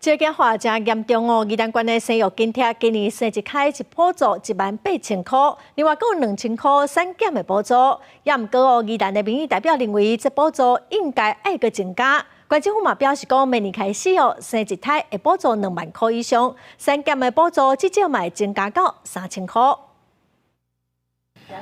這個話真嚴重哦！宜蘭縣的生育津貼今年生一胎是補助18,000箍，另外閣有2,000箍產檢的補助。也毋過哦，宜蘭的民意代表認為，這補助應該愛閣增加。縣政府嘛表示講，明年開始哦，生一胎會補助2萬箍以上，產檢的補助至少嘛會增加到3,000箍。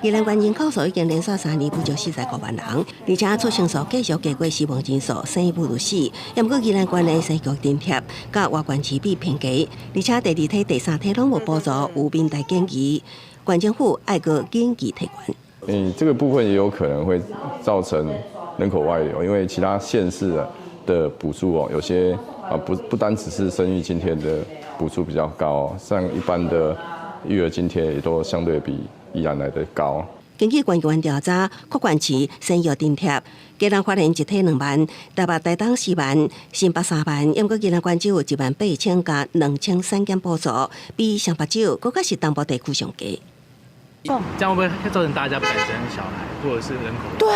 宜蘭縣人口數已經連續3年不足45萬人，而且出生數繼續低過死亡人數，生不如死。也毋過宜蘭縣的生育津貼佮外縣市比偏低，而且第二胎、第三胎攏無補助，有民代建議，縣政府愛閣緊急提懸。嗯，這個部分也有可能會造成人口外流，因為其他縣市的補助哦，有些啊不單只是生育津貼的補助比較高，像一般的育兒津貼也都相對比宜蘭來得高。根據官員調查，各縣市生育津貼，基隆、花蓮一胎2萬，台北、台東4萬，新北3萬，毋過宜蘭縣只有1萬8千佮2,000產檢補助，比雙北州閣較是東部地區上低。這樣會不會造成大家不敢生小孩，或者是人口？對，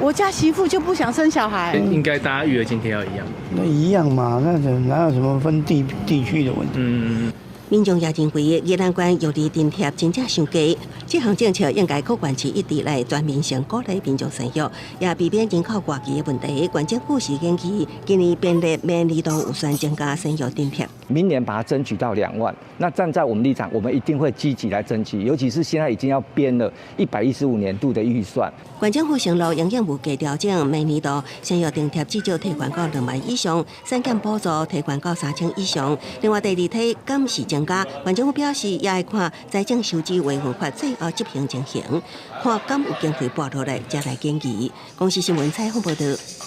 我家媳婦就不想生小孩。應該大家育兒津貼要一樣。那一樣嘛？那哪有什麼分地區的問題？民眾也認為，宜蘭縣育兒津貼真正傷低，這項政策應該閣縣市一致來全面性鼓勵民眾生育，也避免人口外移的問題。縣政府是建議今年編列明年度預算增加生育津貼。明年把它爭取到2萬，那站在我們立場，我們一定會積極來爭取，尤其是現在已經要編了115年度的預算。縣政府承諾營養無價調整，明年度生育津貼至少提懸到2萬以上，產檢補助提懸到3,000以上。另外第二胎敢是增加，縣政府表示也會看財政收支維護法最後執行情形，看敢有經費撥落來，才來建議。公視新聞採訪報導。